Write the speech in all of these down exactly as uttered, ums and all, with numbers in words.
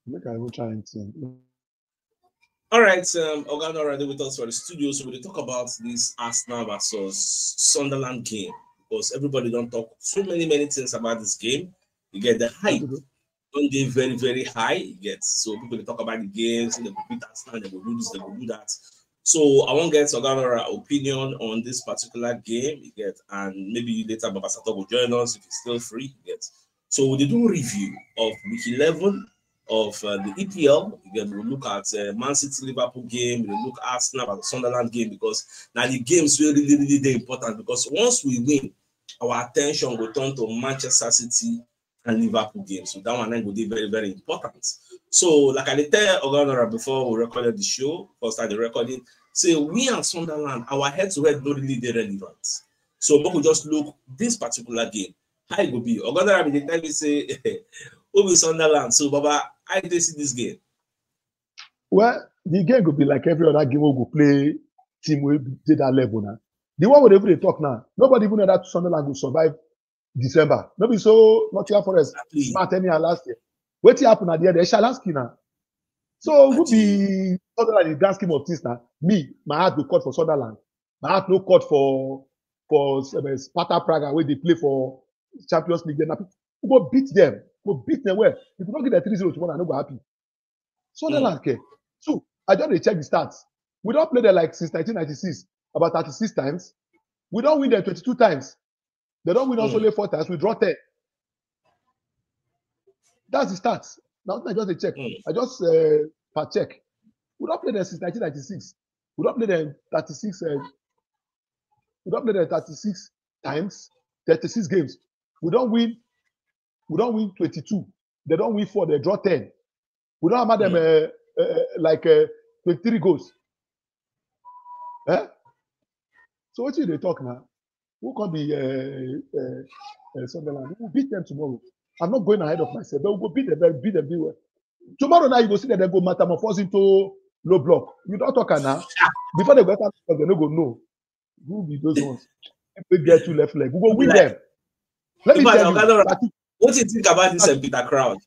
Make I even try and think. All right, um, Oga Nora dey with us for the studio, so we dey talk about this Arsenal versus Sunderland game because everybody don talk so many many things about this game. You get the hype don dey very very high. You get, so people dey talk about the game, say dem go beat Arsenal, dem go do this, dem go do that. So I wan get Oga Nora opinion on this particular game. You get, and maybe later Baba Sato go join us if he's still free. You get, so we dey do review of week eleven of uh, the E P L. You get, we look at uh, Man City Liverpool game, we look Arsenal and Sunderland game because now the games really really really dey important because once we win, our attention go turn to Manchester City and Liverpool game. So that one na go dey very very important. So like I dey tell Oga Nora before we recorded the show, first time the recording, say we and Sunderland, our head to head no really dey relevant. So make we just look this particular game. How e go be? Oga Nora bin dey tell me say who be Sunderland? So Baba, how you dey see this game? Well, the game go be like every other game we go play team wey dey that level now. The one wey dey even dey talk now, nobody even know that Sunderland go survive December. No be so Nottingham Forest Exactly. Martenia last year. Wetin happen at the end? They shall ask you now. So who be Sunderland in the grand scheme of things now? Me, my heart go cut for Sunderland. My heart no cut for for uh, Sparta Praga wey dey play for Champions League. Then we go beat them. We go beat them well. If we don't give them three zero tomorrow, I no go happy. Sunderland care. So I just dey check the stats. We don play them like since nineteen ninety-six, about thirty-six times. We don win them twenty-two times. They don win us Mm. only four times. We draw ten. That's the stats. Now I just dey check. Mm. I just uh, per check. We don play them since nineteen ninety-six. We don play them thirty-six. Uh, we don play them thirty-six times, thirty-six games. We don win. We don win twenty-two. They don win four. They draw ten. We don hammer them uh, uh, like uh, twenty-three goals. Eh? So what you dey talk now? Who can be uh, uh, uh, Sunderland? We will beat them tomorrow. I'm not going ahead of myself. But we go beat them, beat them, beat well. Tomorrow now you go see that they go metamorphose into low block. You don't talk am now. Before they go enter, they no go know. Who be those ones? If they get two left leg, we go win Like- them. Let me If I tell you. Oga Nora, I think what do you think about this uh, Peter Crouch?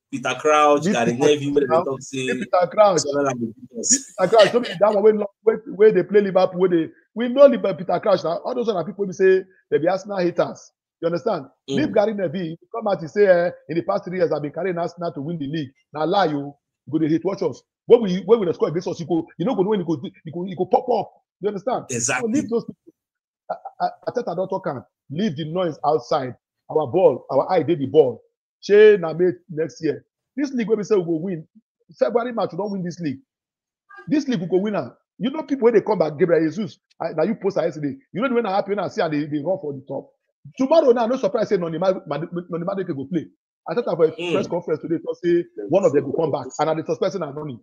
Peter Crouch, This Gary Peter Neville, wey dey Crouch, talk say Peter Crouch. Sunderland go beat us. Peter Crouch, no be that one wey lo- wey wey dey play Liverpool, wey dey we know Liverpool, Peter Crouch now. All those are people wey be say they be Arsenal haters. You understand? Mm. Leave Gary Neville. He come out, he say eh, in the past three years I've been carrying Arsenal to win the league. Na lie you go dey hate watch us. When we when we dey score against us, you go you no go know when you go you go you go pop up. You understand? So Exactly. Leave those people. I, I, Arteta don talk am. Leave the noise outside. Our ball, our eye dey the ball. Shey na May next year. This league wey be say we go win February, March, we don win this league. This league we go win am. You know people wey dey come back, Gabriel Jesus. I, na you post am yesterday. You know the way na happy when I see am dey dey run for the top. Tomorrow now, no surprise say Noni Ma- Ma- Noni Madueke go play. Arteta for a Mm. press conference today talk say one of them go come back, and I dey suspect say na Noni.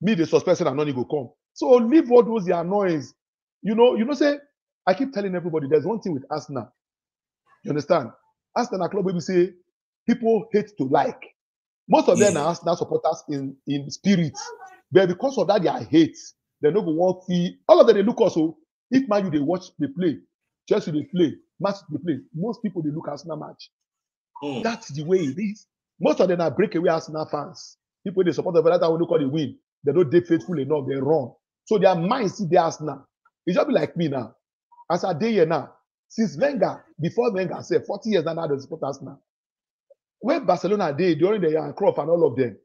Me dey suspect say na Noni go come. So leave all those their noise. You know, you know say I keep telling everybody there's one thing with Arsenal. You understand? Arsenal na club wey be say people hate to like. Most of them Yeah. are Arsenal supporters in in spirit, but because of that their hate, they no go want see. All of them dey look us. So if Man U dey watch, dey play, Chelsea dey play, Man City dey play, most people dey look Arsenal match. Mm. That's the way it is. Most of them are breakaway Arsenal fans. People dey support them, but that time we no call the win. They no dey faithful enough. They run. So their mind still dey Arsenal. E just be like me now. As I dey here now, since Wenger, before Wenger sef, forty years now, now I dey support Arsenal. When Barcelona dey during the Johan Cruyff and all of them,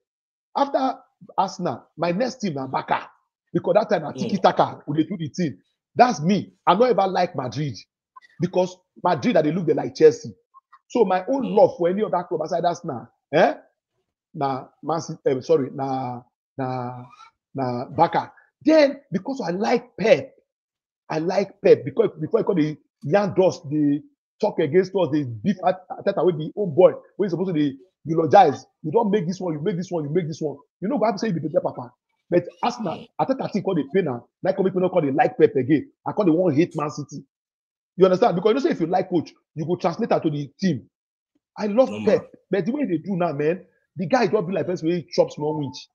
after Arsenal, my next team na Barca. Because that time na Mm. tiki taka, we dey do the thing. That's me. I no ever like Madrid because Madrid, I dey look them like Chelsea. So my own Mm. love for any other club aside Arsenal, eh? Na Man City, eh, sorry, na na na Barca. Then because I like Pep, I like Pep because before he come dey yarn dust, dey talk against us, dey beef At- Arteta wey be own boy wey suppose to dey eulogize. You don make this one, you make this one, you make this one. You no go happy say you be better papa. But Arsenal, Arteta thing come dey pain am. Na come make me no come dey like Pep again. I come dey wan hate Man City. You understand? Because you know say if you like coach, you go translate am to the team. I love Normal. Pep, but the way they do now, man, the guy just be like person wey chop small winch.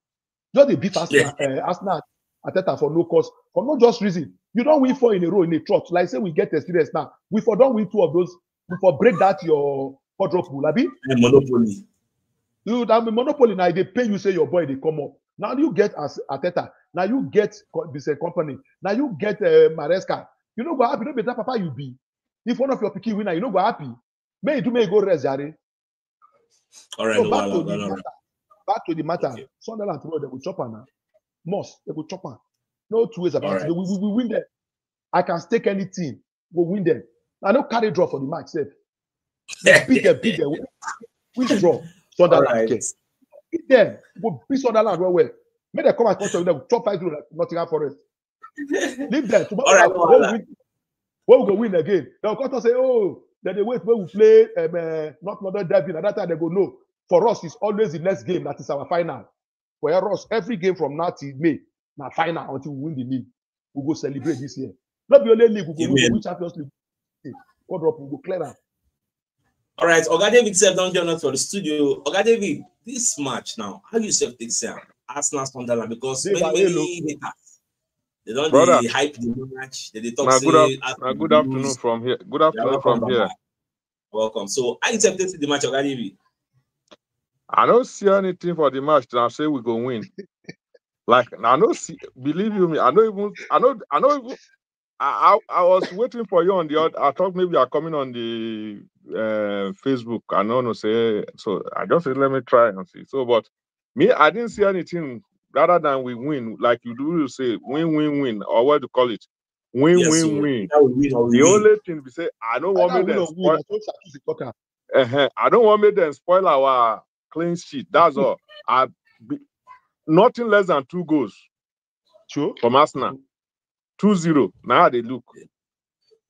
Just dey beat Arsenal, uh, Arsenal Arteta for no cause, for no just reason. You don win four in a row in a trot. Like say we get experience now. We for don win two of those. We for break that your quadruple, abi? Eh, monopoly. You that be monopoly now. They pay you say your boy they come up. Now you get as Arteta. Now you get Vincent Kompany. Now you get uh, Maresca. You know what happen? You know that papa you be. If one of your pikin winner, you know what happy. May you do may you go rest, Jare. All right, So no, back wahala, to the wahala. matter. Back to the matter. Okay. Sunderland tomorrow they go chop am now. Must they go chop am. No two ways about All it. Right. We, we, we win them. I can stake anything. We win them. I don't carry draw for the match. Sef. They beat them, beat them. Which draw? Sunderland. All right. Okay. Beat them. Go beat Sunderland well well. Make them come and come to them. Chop five zero like Nottingham Forest. Leave them. Tomorrow All right, we no go wahala. win. We will go win again. They'll come to say, oh, then they wait when we play um, uh, North London Derby. And that time they go, no. For us, it's always the next game that is our final. For us, every game from now till May, now final until we win the league. We go celebrate this year. Not be only league, we go, we Amen. go win Champions League. Hey, God drop, we go clear am. All right, Oga David sef don join us for the studio. Oga David, this match now, how you sef take see am? Arsenal Sunderland, because Dave, many hello. many haters, they don Brother, dey hype the match. They dey talk na good say af- Arsenal na good go afternoon lose. from here. Good You're afternoon welcome, from here. Baba. Welcome. So how you sef take see the match, Oga David? I don't see anything for the match. Now say we go win. Like I don't see. Believe you me, I don't even. I don't. I don't even. I, I, I was waiting for you on the other. I thought maybe you're coming on the uh, Facebook. I don't know say so. I just said let me try and see. So, but me, I didn't see anything rather than we win. Like you do, you say win, win, win, or what do you call it? Win, Yes, win, so win. that we win or we The win. Only thing we say I don't want Whether me win them or win, spoil. I told Shaki to talk am. Uh-huh. I don't want me them spoil our clean sheet. That's all. I be, nothing less than two goals True. from Arsenal. Two zero. Now they look.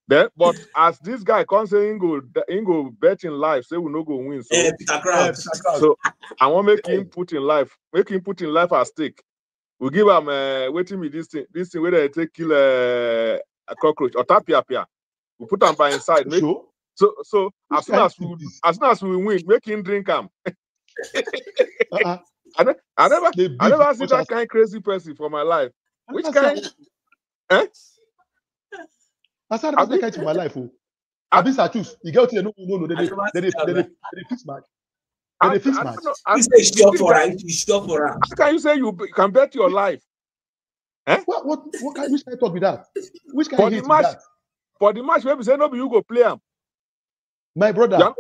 Then, but as this guy can't say he go, he go bet in life, say we no go win. So, Eh, Peter Uh, Crouch. Peter Crouch. So I want make him Hey, put in life, make him put in life at stake. We give him uh, waiting me this thing, this thing where they take kill uh, a cockroach or tapia pia. We put him by his side. Make, sure. so so Which as soon kind as thing we is this? As soon as we win, make him drink him. Uh-uh. I, ne- I never They I beat never see much that as kind crazy person for my life. Which As I kind? Eh? As I I never mean, catch my life. Oh. I, I be Satus. You get what you know, no, no, they I they never they see they that. they they fix match. They I, they fix I match. don't know. I, You say sure this for guy, her. You sure for her. how can you say you be- can bet your life? Eh? What what what kind which kind of talk be that? Which kind For of the hate be match, that? for the match, maybe say no be you go play him. My You, brother, are-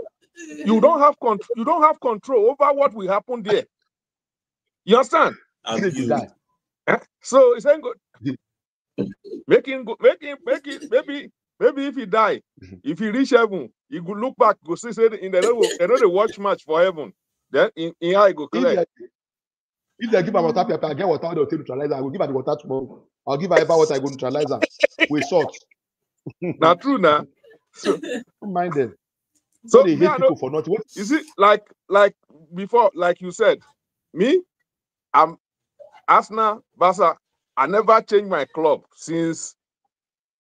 you don't have control. You don't have control over what will happen there. You understand? Say to Abuse. die. Eh? So it's saying go make him go make him make it maybe maybe if he die, if he reach heaven, he go look back, go see say in the level they know they watch match for heaven. Then in, in eye go If clear. they if they give her water pepper, I get water, they'll take neutralizer. I will give her the water tomorrow. I'll give her ever water, I go neutralizer. We salt. Now true now. So Don't mind them. so So they me hate I know people for nothing. What you see like like before, like you said, me, I'm Arsenal, Barca. I never change my club since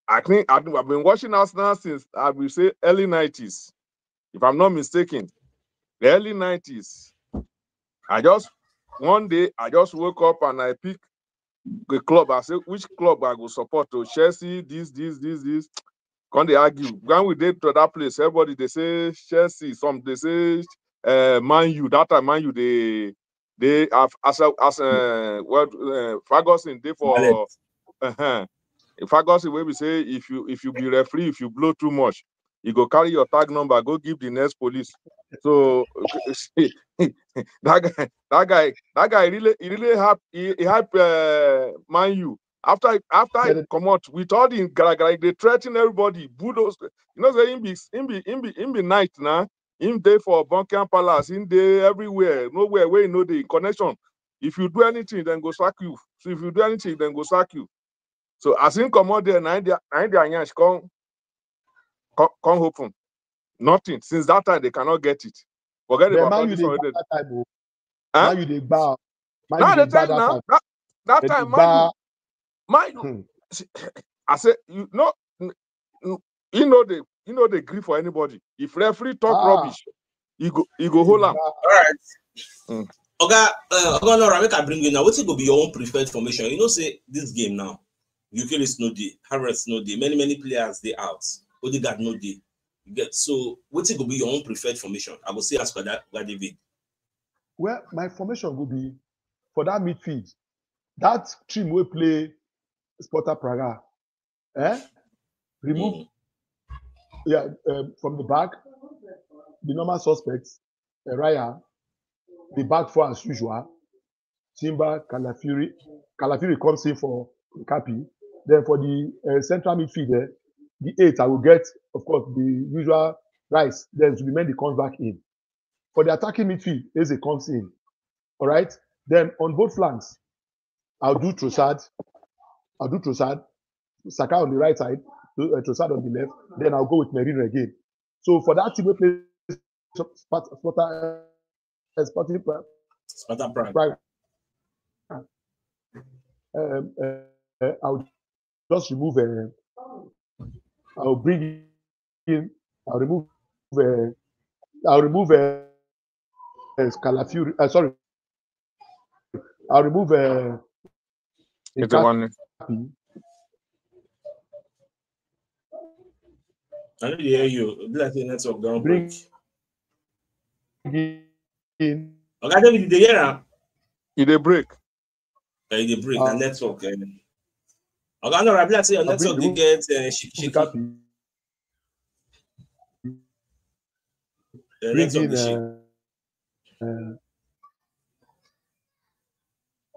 I think I've been, I've been watching Arsenal since I will say early nineties, if I'm not mistaken, the early nineties. I just one day I just woke up and I pick the club. I say which club I go support to Chelsea, this, this, this, this. Come they argue. When we did to that place, everybody they say Chelsea, some they say uh, Man U. That time Man U they they have as a, as uh, what uh, Ferguson they for uh-huh. Ferguson where we say if you if you be referee, if you blow too much, you go carry your tag number, go give the next police. So that guy, that guy, that guy really, he really hype, he, he hype uh, Man U. After after I come out with all the gara gara, they threaten everybody, bulldoze. You know, say him be him be him be him be knight now. Him dey for Buckingham Palace, him dey everywhere, nowhere where you know the connection. If you do anything, then go sack you. So if you do anything, then go sack you. So as him come out there, na him their na him their yansh come come come open. Nothing. Since that time, they cannot get it. Forget But about all Man U this they one. bad Wey that time. Oh. Huh? Man U they bad. Man Now U they they tell bad you that now. time. That, that They time, dey man, you, bad. man, you, Hmm. see, I say you know, n- n- you know the you know they gree for anybody. If referee talk Ah, rubbish, you go you go they hold am. bad. All right. Mm. Oga, uh, Oga Laura, make I bring you now. What go be your own preferred formation? You know, say this game now, Gyökeres no dey, Havertz no dey, many many players they out. Odegaard no dey. You get so what go be your own preferred formation? I go say as for that, Oga David. Well, my formation go be for that midfield. That team wey play Sparta Praga, eh? Remove, Mm. yeah, um, from the back, the normal suspects, Raya, the back four as usual, Timber, Calafiori. Calafiori comes in for Kapi. Then for the uh, central midfield, eh, the eight, I will get, of course, the usual Rice. Then Zubimendi comes back in. For the attacking midfield, Eze comes in. All right. Then on both flanks, I'll do Trossard. I'll do Trossard. Saka on the right side, uh, Trossard on the left. Then I'll go with Merino again. So for that team, we play Sparta, Sparta, uh, Sparta Prague. Sparta Prague. Prague. Um, uh, uh, I'll just remove. Uh, I'll bring in. I'll remove. Uh, I'll remove. Uh, uh, Calafiori. Uh, sorry. I'll remove. Uh, It's the one. I no dey hear you. Be like say network don Bring break. in. Oga David, you dey hear am? E dey break. Uh, e dey break. Uh, Na network. Eh. Oga Nora, be like say your I'll bring network dey remove get uh, shake, the shake. Kapi. The Bring network in. dey shake. Uh,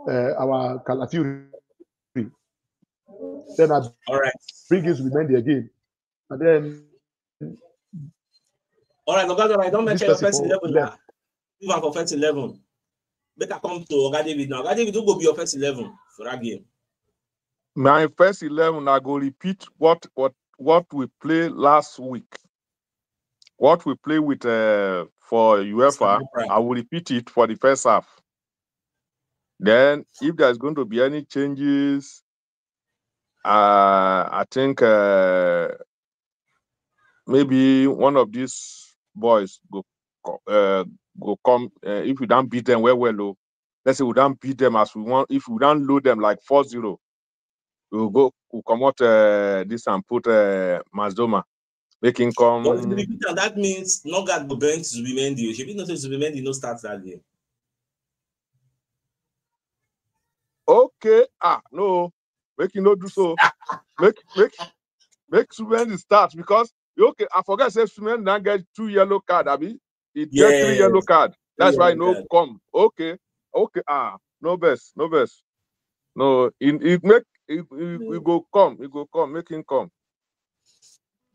uh, our Calafiori. Then I All right. bring in Zubimendi again. And then All right, Oga Nora, I don this mention your person first for eleven left. Now. Move am for first eleven. Make I come to Oga David now. Oga David, who go be your first eleven for that game? My first eleven, I go repeat what what what we play last week. What we play with uh, for UEFA, Sparta Prague. I will repeat it for the first half. Then, if there's going to be any changes, uh, I think uh, maybe one of these boys go co- uh, go come. Uh, if we don't beat them well, well, oh, let's say we don't beat them as we want. If we don't load them like four zero, we will go. We come out uh, this and put uh, Mazoma, make him But if you come. repeat am, that means Nogard go bench Zubimendi. Shebi you know say Zubimendi no start that game. Okay, ah, no, make you no do so. Make make make Zubimendi start because okay, I forget say Zubimendi now get two yellow card, abi? He get three yellow Yes, card. three That's why yellow no card. Come. Okay, okay, ah, no best, no best. No, it, it make it, it, it go come, it go come, make him come,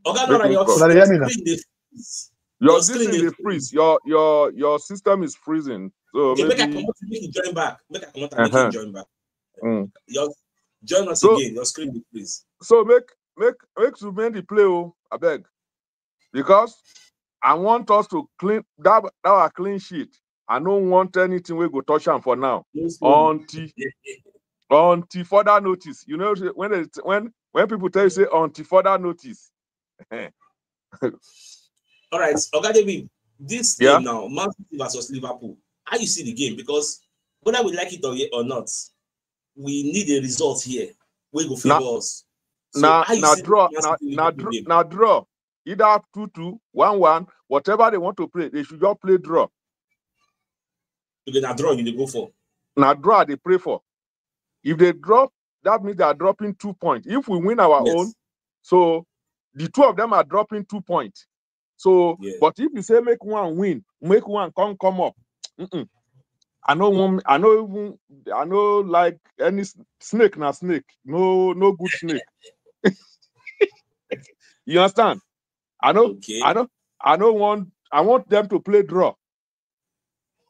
Oga make Nora, him your come. Una dey hear me now? screen dey freeze. Your Your this screen thing dey dey freeze. Your your your system is freezing. So Okay, make I maybe comot, make you join back. Make I comot and make uh-huh. You join back. Mm. Your join us So again. Your screen dey freeze. so make make make Zubimendi play, oh, I beg. Because I want us to clean that that our clean sheet. I don't want anything we go touch am for now. No screen. Until until further notice. You know say when they, when when people tell you say until further notice. All right, Oga David, this Yeah. game now, Man City versus Liverpool. How you see the game? Because whether we like it or, or not, we need a result here. We go Na favor us. So na how you na see draw Man na City na Liverpool draw game? Na draw. Either two two, one one, whatever they want to play, they should just play draw. Okay, na draw you dey go for. Na draw they pray for. If they drop, that means they are dropping two points. If we win our own, Yes. So the two of them are dropping two points. So, Yeah. But if you say make one win, make one come come up, mm-mm. I no want. I no even. I no like any s- snake na snake. No, no good snake. You understand? I know. Okay. I know. I don't want. I want them to play draw.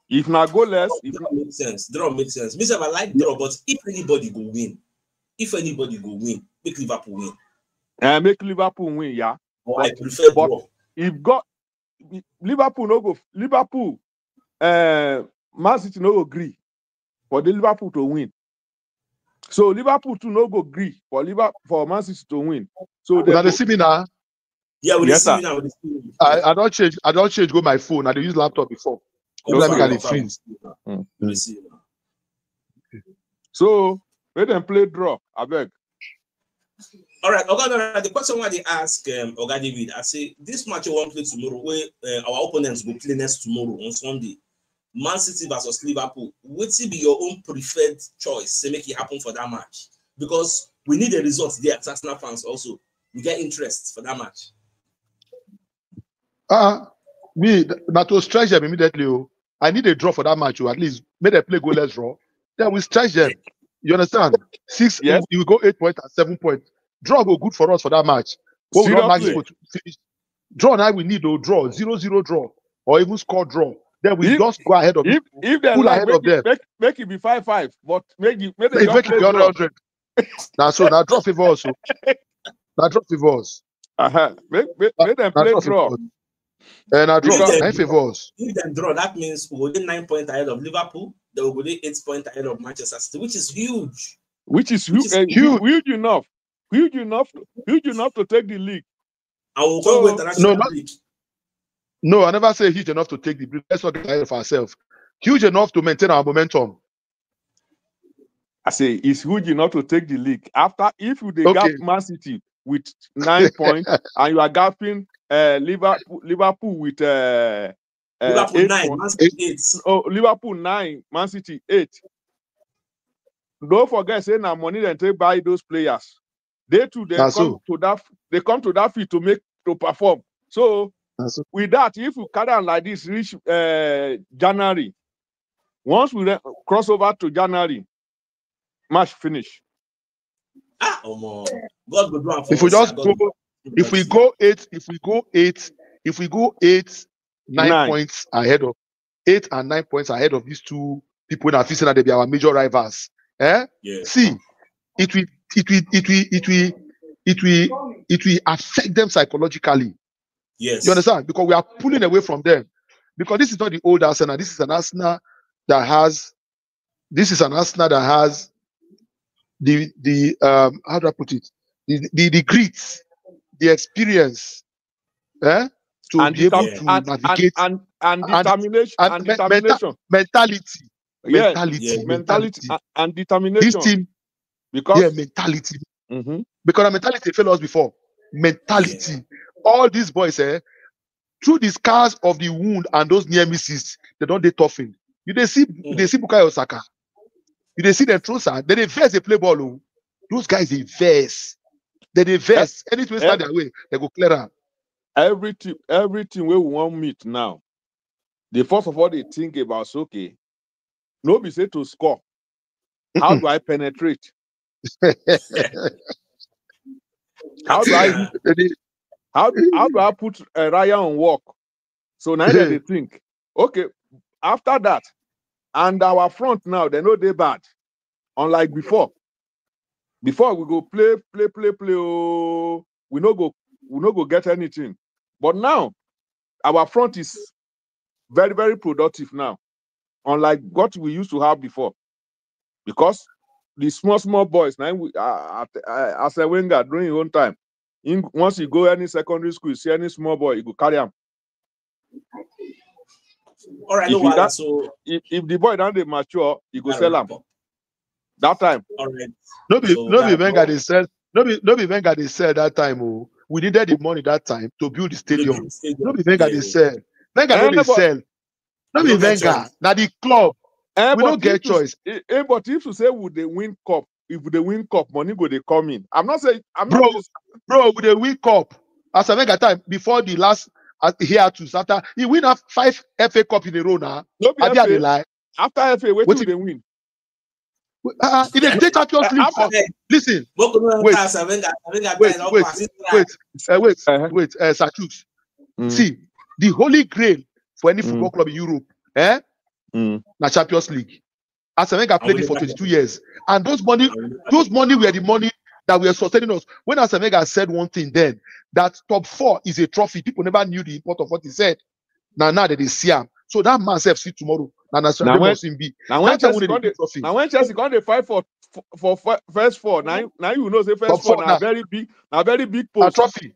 If na goalless, if Draw makes sense. Draw makes sense. Me sef, I like draw, but if anybody go win, if anybody go win, make Liverpool win. uh, make Liverpool win, yeah. But I But prefer but draw. If God, Liverpool no go Liverpool, uh, Man City no go agree for the Liverpool to win. So Liverpool too no go agree for Liverpool for Man City to win. So they Una dey go, see me now? Yeah, we dey Yes, see sir. you now. We dey see you. I, I don't change. I don't change. Go my phone. I dey use laptop before. No be Confirm, make I dey confirm. freeze. We dey see you now. So make them play draw, I beg. All right, Oga Dora, the question why they ask um, Oga David, I say this match we wan play tomorrow, where uh, our opponents go play next tomorrow on Sunday. Man City versus Liverpool. Wetin be your own preferred choice to make it happen for that match? Because we need a result there as Arsenal fans also. We get interest for that match. Uh, me, na to stretch them immediately. Oh. I need a draw for that match. Oh, at least make them play goalless draw. Then we stretch them. You understand? Six, Yes. we go eight point and seven point. Draw go good for us for that match. But we don't like Seriously. to finish. Draw now we need to draw, zero zero draw, or even score draw. Then we If- just go ahead of If people, if they pull like, ahead make of it, them. make, make it be five five, but make it make them They just make it play be draw. hundred. Now so now draw favor also. Now draw favor us. Uh-huh. Make, make, Now, make them now play draw draw, favor us. And now draw. If Now they favor us. If they draw, that means we go dey nine point ahead of Liverpool. They will go dey eight point ahead of Manchester City, which is huge. which is huge, is uh, huge. huge enough, huge enough, huge enough to take the league. And we'll come go So- international No, not- break. No, I never say huge enough to take the break. Let's not get ahead of ourselves. Huge enough to maintain our momentum. I say it's huge enough to take the league. After if you dey gap Okay. Man City with nine points and you are gapping uh, Liverpool, Liverpool with uh, uh, Liverpool eight nine, points. Man City eight. Oh, Liverpool nine, Man City eight. Don't forget, say now money then take buy those players. They too they Na come so. to that they come to that field to make to perform. So Na so. with that, if we carry on like this, reach uh, January. Once we re- cross over to January, match finish. Ah, omo. God go do am for If we us. just God go, go do if we am. go eight, if we go eight, if we go eight, nine, Nine. points ahead of eight and nine points ahead of these two people that feel say that they be our major rivals. Eh? Yeah. See, it will it will it will it will it will it will affect them psychologically. Yes. You understand? Because we are pulling away from them. Because this is not the old Arsenal. This is an Arsenal that has this is an Arsenal that has the the um how do I put it? The the, the grit, the experience, eh? To And, be able determi- to and, and, navigate and, and and- determination and and, me- menta- determination. mentality. Yes, Mentality. Yeah. mentality Mentality. and, and This determination. team, Because yeah, mentality. Mhm. Because the mentality failed us before. Mentality. All these boys, eh, through the scars of the wound and those near misses, they don't they toughen. You they see, you they see Bukayo Saka. You they see them throw sand. They they vex, they play ball. Oh. Those guys they vex. They they vex. Anything stand eh. their way, they go clear am. Everything, everything we want meet now. The first of all, they think about, okay, no be say to score. How do I penetrate? How do I They dey- how, how do I put uh, Raya on work? So now that they think, okay, after that, and our front now, they know they bad. Unlike before. Before we go play, play, play, play. Oh, we no go, we no go get anything. But now, our front is very, very productive now, unlike what we used to have before. Because the small, small boys, now we, uh, at, uh, as a winger during his own time, in, once you go any secondary school, you see any small boy, you go carry him. All right, If no you worry. that- So If, if the boy down they mature, you go gotta sell wrap him up. That time. All right. No be So no be that- Wenger they sell. No be no be Wenger they sell that time. Oh, we needed the money that time to build the The stadium. big stadium. No be Wenger Yeah. they sell. Wenger Eh, no be but- sell. No We be no get Wenger. choice. Now the club. Eh, We no but get if you- choice. Eh, eh, but if you say would they win cup, if they win cup, money go they come in. I'm not saying I'm Bro, not. Just, bro, with the win cup. As a Wenger time before the last uh, here to after he win a five F A Cup in a row now. no be I be a F A. Lie. After F A, what Wetin- do they win? Uh, in the Champions League. After- Listen, Boko no Wait. enter as a Wenger, Wenger Wait, time, wait, pass it, wait, uh, wait, Uh-huh. wait, uh, Satus. Mm, See, the holy grail for any Mm. football club in Europe, eh? mm. Na Champions League. As a Wenger played it for Wenger. twenty-two years, and those money, those money were the money that were sustaining us. When Arsene Wenger said one thing then, that top four is a trophy, people never knew the import of what he said. Now, now that they see him, so that man self see tomorrow. Now, that's Now what when- must be. Now when That's why Chelsea we come dey dey trophy. Now when Chelsea come dey fight for for, for fir- first four, now now you know say first Top four four na now. Very big, na very big Na post. Trophy.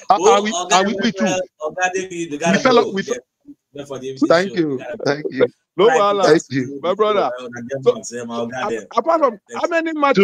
Are, Oh, are we? Oga, Are we? We too. Oga David, we We gotta fell. go. We fell. Yeah, for the Thank invitation. You. We gotta Thank go. You. No Right, wahala, Thank You. my brother. Uh, Oga So, David, say, my Oga a- there. Apart from Thank how You. Many Too matches